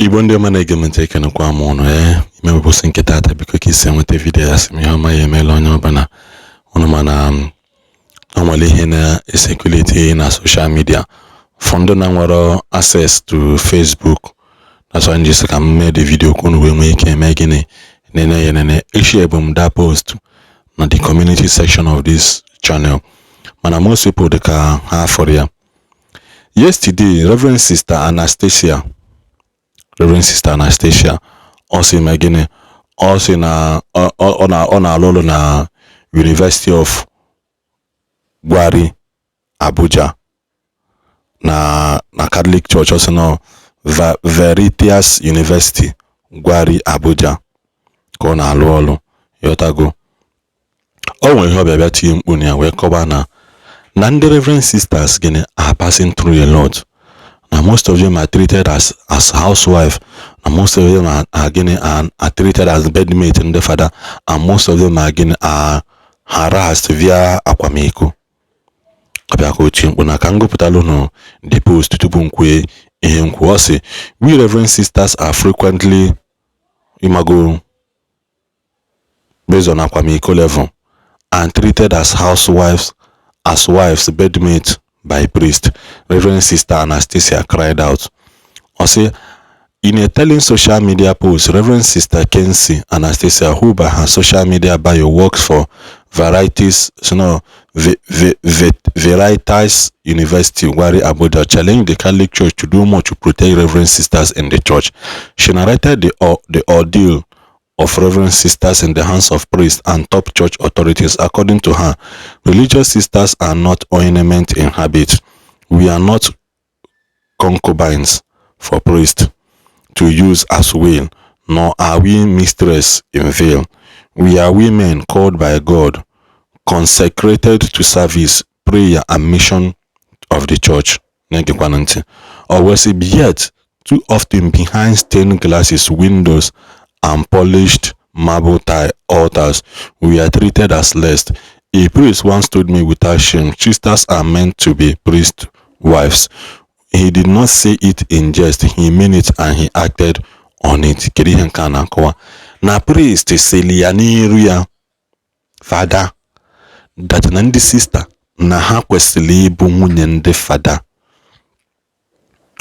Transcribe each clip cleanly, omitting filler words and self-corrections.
Igbo ndị ọma na-ege m ntị, ekenekwa m ụnụ. Ee, imewebụsị nke taata, biko ka isi enweta video ya, sị m ihe ọma ya emeela onye ọbụla ụnụ. Mana o nwere ihe na-ecirculate na social media for ndị na nwere access to Facebook. That's why m ji sị ka m mee the video ka unu wee nwee ike eme gịnị? Nene ya nene. Eshare bụ m that post na the community section of this channel, mana most people dị ka ha fọrọ ya. Yesterday, Reverend Sister Anastasia, Reverend Sister Anastasia, ọ sị na gịnị? Ọ sị na ọ na-alụ ọrụ na University of Gwari, Abuja, na Catholic Church. Ọ sị na Veritas University, Gwari, Abuja ka ọ na-alụ ọrụ. Yọtago, o nwere ihe ọ bịa bịa tinye mkpu na ya wee kọba na ndị Reverend Sisters gịnị are passing through a lot, na most of them are treated as housewife, na most of them are gịnị, are treated as bedmate ndị fada, and most of them are gịnị, are harassed via akwamiko. Ọ bịa ka o tie mkpu na ka m gụpụtalụ nụ the post tupu m kwue ihe nkwu. Ọ sị, "We Reverend Sisters are frequently," imago, based on akwamiko level, "and treated as housewives, as wives, bedmates by priest," Reverend Sister Anastasia cried out. Ọ sị, in a telling social media post, Reverend Sister Kenzie Anastasia, who by her social media bio works for Veritas, no, Veritas University, Gwari, Abuja, challenged the Catholic Church to do more to protect Reverend Sisters in the church. She narrated the ordeal of Reverend Sisters in the hands of priests and top church authorities. According to her, religious sisters are not ornament in habit. "We are not concubines for priests to use as will, nor are we mistress in veil. We are women called by God, consecrated to service, prayer, and mission of the church." Na-egekwana ntị. Ọ wee sị, "Yet, too often behind stained glasses windows and polished marble tile altars, we are treated as less. A priest once told me without shame, 'Sisters are meant to be priest wives.' He did not say it in jest, he meant it and he acted on it." Kedu ihe nke a na-akọwa? Na priest seli ya n'iru ya, fada, that na ndị sista na ha kwesịrị ịbụ nwunye ndị fada.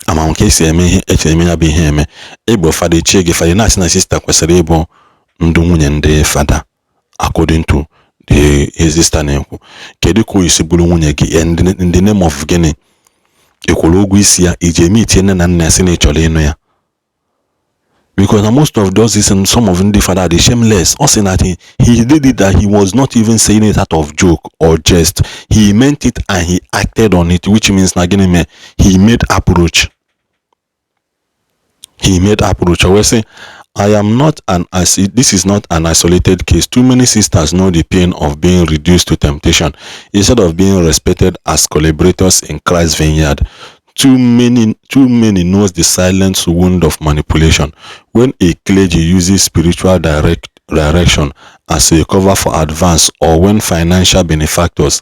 Ama nke esi eme ihe echi eme ya bụ ihe eme ịbụ fada echie gị fada, na-asị na sista kwesịrị ịbụ ndị nwunye ndị fada. According to the his sister na-ekwu, kedu ka o esi bụrụ nwunye gị in the name of gịnị? Ị kwụrụ ụgwọ isi ya? Iji eme itinye nne na nna ya sị na ị chọrọ ịnụ ya? Because na most of those is some of ndị fada dị shameless. Ọ sị na he did it, that he was not even saying it out of joke or jest, he meant it and he acted on it, which means na gịnị mee? He made approach, he made approach. O wee sị, "I am not an as this is not an isolated case. Too many sisters know the pain of being reduced to temptation instead of being respected as collaborators in Christ's vineyard. Too many knows the silent wound of manipulation when a clergy uses spiritual direction as a cover for advance, or when financial benefactors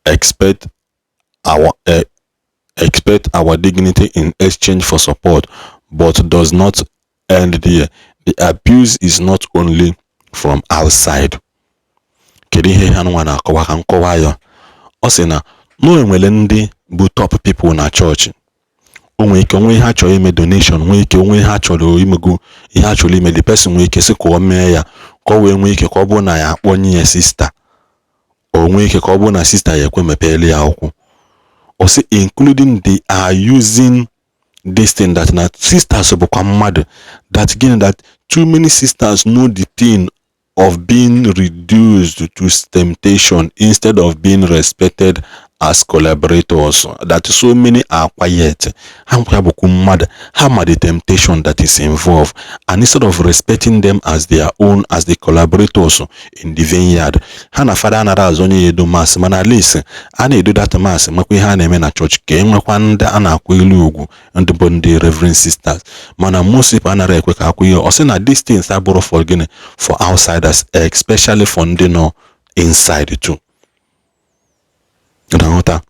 expect our dignity in exchange for support. But does not end there. The abuse is not only from outside." Kedu ihe ha nwa na-akọwa? Ka nkọwa ya. Ọ sị na o nwere ndị bụ top people na chọọchị. O nwere ike onwe ihe ha chọrọ ime, donation, nwee ike onwe ihe ha chọrọ imego, ihe ha chọrọ ime, the person nwee ike sị ka o mee ya, ka o wee nwee ike ka ọ bụrụ na ya akpọnye ya sista, o nwee ike ka ọ bụrụ na sista ya ekwe mepere ya akwụkwọ. Ọ sị, including they are using this thing that na sisters bụkwa mmadụ, that gịnị, that too many sisters know the pain of being reduced to temptation instead of being respected as collaborators, that so many are quiet. Ha nkwa bụkwa mmadụ, ha ma the temptation that is involved, and instead of respecting them as their own, as the collaborators in the vineyard, ha na fada anara azụ onye ya edo mass, mana at least a na-edo that mass, makwa ihe a na-eme na chọọchị, ka e nwekwa ndị a na-akwụ ilu ugwu, ndị bụ ndị Reverend Sisters. Mana most people anara ekwe ka akwụ ihe. Ọ sị na these things abụrụ for gịnị? For outsiders, especially for ndị nọ inside too. Na nghọta,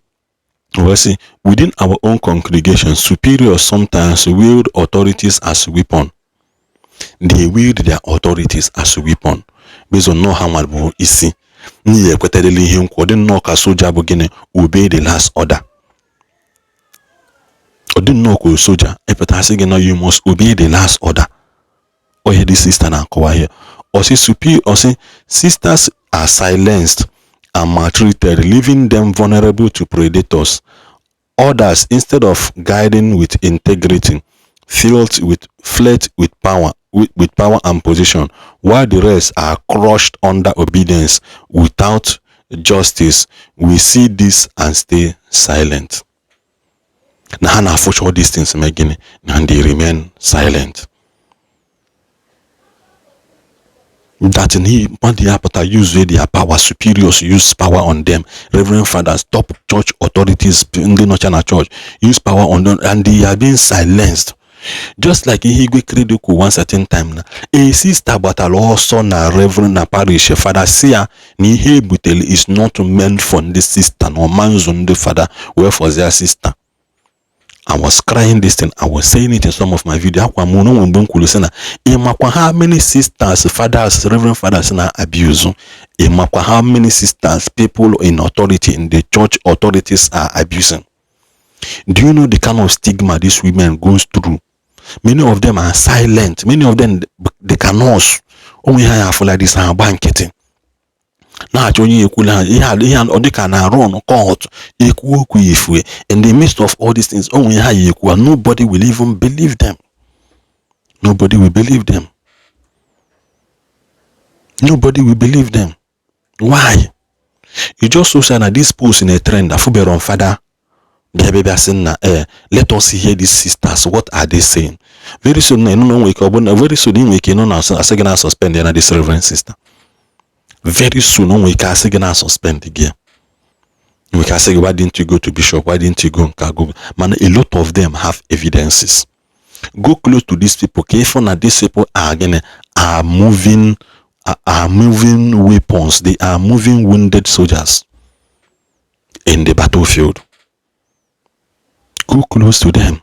Wee sị, "Within our own congregation, superiors sometimes wield authorities as weapon." They wield their authorities as weapon based on nnọọ ha nwa bụ isi n'ihi ekwetarịla ihe nkwu. Ọ dị nnọọ ka soja bụ gịnị? Obey the last order. Ọ dị nnọọ ka soja epụtasị gị na you must obey the last order. Ohe dị sister na-akọwa here. Ọsị superior, ọsị sisters are silenced and maltreated, leaving them vulnerable to predators. Others, instead of guiding with integrity, filled with flirt with power and position, while the rest are crushed under obedience without justice. We see this and stay silent. Na ha na-afụcha all these things, mee gịnị? Na they remain silent. That he mmadụ ya pụta use their power, superiors use power on them, reverend fathers, top church authorities, ndị nọcha na church use power on them, and they are being silenced. Just like ihe Igwe Credo kwu one certain time, na a sister gbatara ọsọ na reverend na parish fada si ya na ihe ebutere is not meant for ndị sister, na ọma nzu ndị fada wee fọzia sister. I was crying this thing. I was saying it in some of my video. Akwa m na mgbe m kwuru sị na ịmakwa how many sisters, fathers, reverend fathers na abuse. Ịmakwa how many sisters people in authority in the church authorities are abusing. Do you know the kind of stigma these women goes through? Many of them are silent. Many of them, they cannot. Onwe ha ya afụ like this, ha agba nkịtị na-achọ onye ekwula ha ihe a. Ihe ọ dịka na run court ekwu okwu ifue. In the midst of all these things, onwe ha ya ekwu and nobody will even believe them. Nobody will believe them. Nobody will believe them. Why? You just so say na this post in a trend afụbero fada bịa bịa bịa sị na let us hear these sisters, what are they saying? Very soon na ịnụ na onwe ike ọ bụ na very soon ị nwere ike ịnụ na asị gị na suspend ya na this reverend sister. Very soon o nwere ike asị gị na suspend gị, nwere ike asị gị, "Why didn't you go to bishop? Why didn't you go nke a, go?" Mana a lot of them have evidences. Go close to these people ka ịfụ na these people are gịnị? Are moving weapons. They are moving wounded soldiers in the battlefield. Go close to them.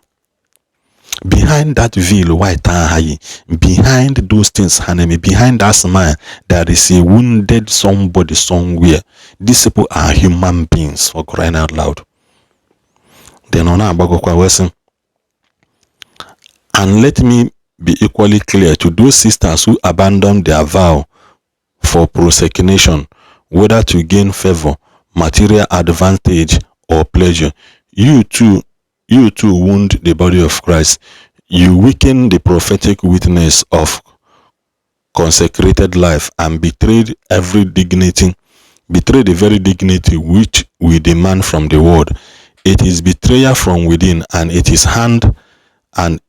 Behind that veil white ha yi, behind those things ha na-eme, behind that smile, there is a wounded somebody somewhere. These people are human beings, for crying out loud. Then ọ na-agbagokwa wee sị, "And let me be equally clear to those sisters who abandon their vow for prosecution, whether to gain favor, material advantage or pleasure, you too wound the body of Christ. You weaken the prophetic witness of consecrated life and betrayed every dignity, betray the very dignity which we demand from the world. It is betrayal from within, and it is hand and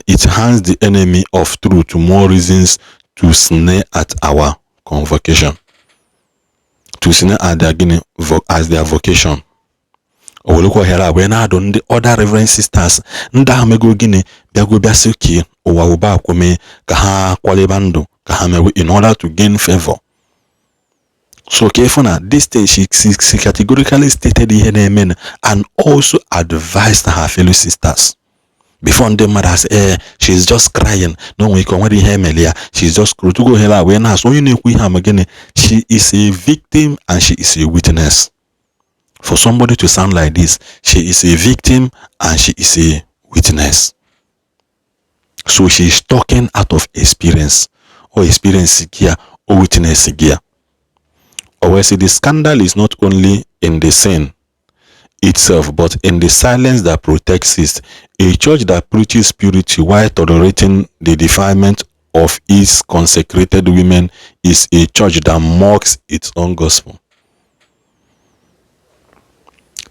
it hands the enemy of truth more reasons to snare at our convocation, to snare at their gịnị as their vocation." O werekwa ohere a wee na-adụ ndị other reverend sisters ndị ahụ mego gịnị bịago bịa sị ka ụwa ụba akwụme ka ha kwaleba ndụ ka ha mewe in order to gain favor. So ka ịfụ na this stage she categorically stated ihe na-eme and also advised her fellow sisters before ndị mmadụ asị, "Ee, she is just crying," na o nwere ike o nwere ihe emere ya, she is just otugo ohere a wee na-asụ onye na-ekwu ihe ama gịnị. She is a victim and she is a witness. For somebody to sound like this, she is a victim and she is a witness. So she is talking out of experience or experience gị ya or witness gị ya. O wee sị, "The scandal is not only in the sin itself, but in the silence that protects it. A church that preaches purity while tolerating the defilement of its consecrated women is a church that mocks its own gospel."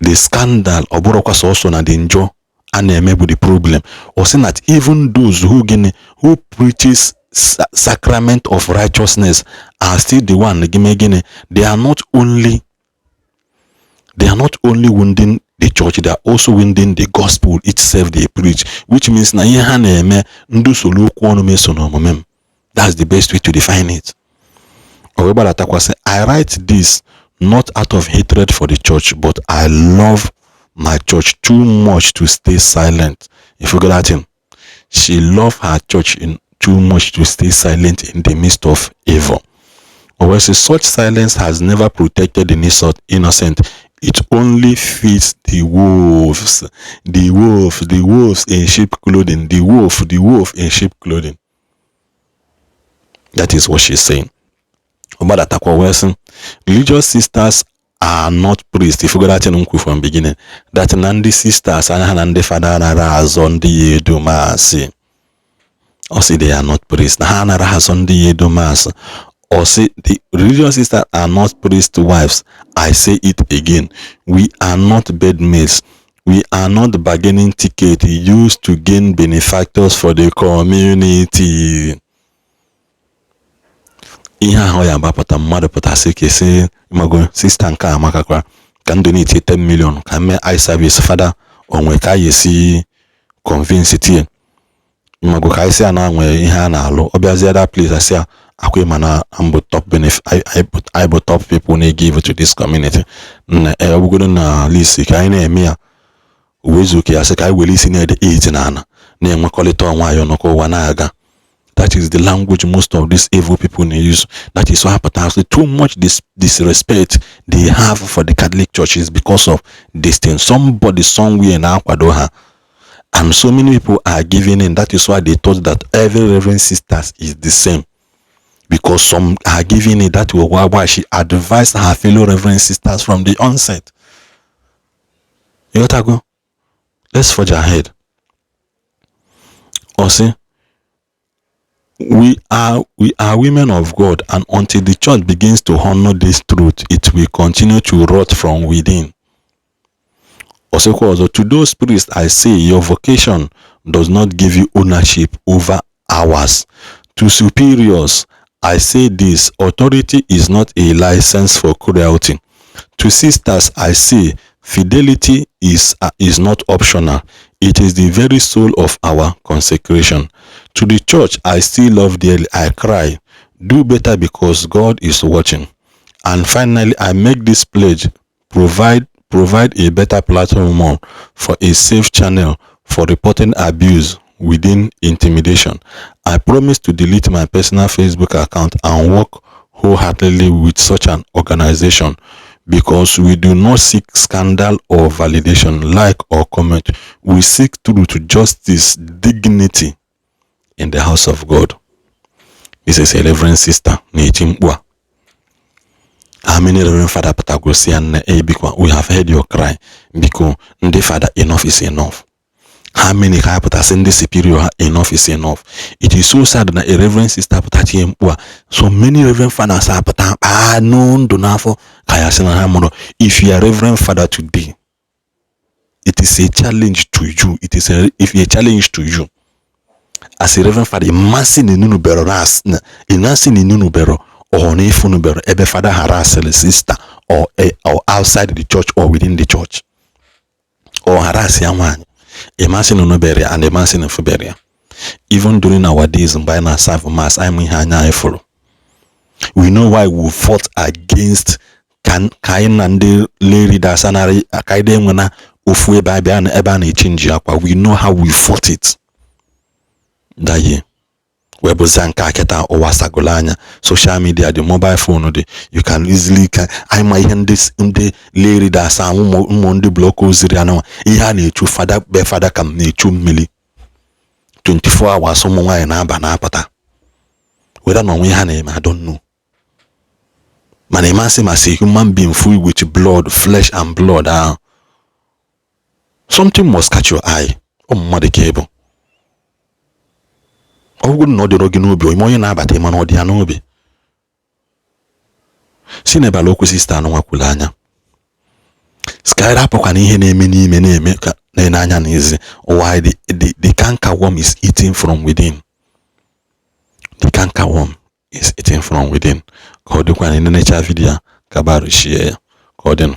The scandal ọ bụrụkwa sọsọ na dị njọ a na-eme bụ the problem. Ọ sị that even those who gịnị, who preaches sacrament of righteousness are still the one gịnị gịnị, they are not only wounding the church, they are also wounding the gospel itself they preach, which means na ihe ha na-eme ndị usoro okwu ọnụ meso n'omume m. That's the best way to define it. O wee gbadatakwasị, "I write this not out of hatred for the church, but I love, My church too much to stay silent. If you got that thing, she love her church in too much to stay silent in the midst of evil. Or such silence has never protected the innocent. It only feeds the wolves, the wolves, the wolves in sheep clothing, the wolf in sheep clothing. That is what she's saying. Ọgbadatakwa wee sị, religious sisters are not priests. If you go that thing nkwu from beginning, that na ndị sisters anya ha na ndị fada anara azọ ndị ya edo mass. Ọ sị they are not priests. Na ha anara azọ ndị ya edo mass. Or say the religious sisters are not priest wives. I say it again. We are not bedmates. We are not bargaining ticket used to gain benefactors for the community. Ihe ahụ ya agbapụta mmadụ pụtasị ka esi mago sister nke a amakakwa ka m donate 10 million ka mee eye service fada onwe ka anyị esi convince tie mago ka anyị si a na nwee ihe a na-alụ. Ọ bịazie that place, asị ya akwa ịma na mbụ top benefit, anyị bụ top people na-give to this community na ọ bụgodo na list ka anyị na-eme ya uwezuke ya sị ka anyị were isi na-ede 8 na ana na-enwekọrịta onwe anyị ọnụ ka ụwa na-aga. That is the language most of these evil people use. That is what happens. Too much disrespect they have for the Catholic Church is because of this thing. Somebody somewhere na-akwado ha, and so many people are giving in. That is why they thought that every reverend sisters is the same, because some are giving it. That was why she advised her fellow reverend sisters from the onset. You got to go. Let's forge ahead. Or see, we are women of God, and until the church begins to honor this truth, it will continue to rot from within. Ọsịkwa ọzọ, to those priests I say, your vocation does not give you ownership over ours. To superiors I say this: authority is not a license for cruelty. To sisters I say, fidelity is not optional. It is the very soul of our consecration. To the church I still love dearly, I cry, do better, because God is watching. And finally, I make this pledge: provide a better platform for a safe channel for reporting abuse within intimidation. I promise to delete my personal Facebook account and work wholeheartedly with such an organization, because we do not seek scandal or validation, like or comment. We seek truth, justice, dignity in the house of God. This is a reverend sister na-eti mkpu a. How many reverend father pụtagoro si ya, nne e biko, we have heard your cry, biko ndị fada, enough is enough? How many ka pụtasị ndị superior ha, enough is enough? It is so sad na a reverend sister pụta tie mkpu a, so many reverend fathers apụta kpaa ndụ n'afọ ka ya sị na ha mụrụ. If you are reverend father today, it is a challenge to you. It is a, if a challenge to you as a reverend father, ịmasị na inunubero na ịnasị na inunubero or na ifunubero ebe father harassed sister or outside the church or within the church or harass ya nwaanyị, ịmasị na unubere ya and ịmasị na ifubere ya. Even during our days mgbe anyị na-serve mass, anyị ma ihe anya anyị fụrụ. We know why we fought against ka anyị na ndị lay readers anaghị ka anyị enwe na ofu ebe abịa ebe a na-echange akwa. We know how we fought it that year. Wee bụzia nke a kịta ụwa sagolo anya, social media dị, mobile phone dị, you can easily ka anyị ma ihe ndị lay readers ahụ, ụmụ ndị block oziri anụnwa, ihe a na-echu fada be fada ka m na-echu mmiri 24 hours, ụmụ nwaanyị na-aba na-apụta weda na onwe ha na-eme, I don't know. Mana ịmasị masị human being full with blood, flesh and blood ahụ, something must catch your eye. Ụmụ mmadụ ka ịbụ, ọ bụrụ na ọ dịrọ gị n'obi ime onye na-abata ịma na ọ dị ya n'obi si n'ebala okwu sister anụnwa kwuru anya skyra apụkwana ihe na-eme n'ime na-eme ka na anya n'ezi ụwa. The canker worm is eating from within. The canker worm is eating from within. Ka ọ dịkwa na nenecha video a ka baruchie ya ka ọ dịnụ.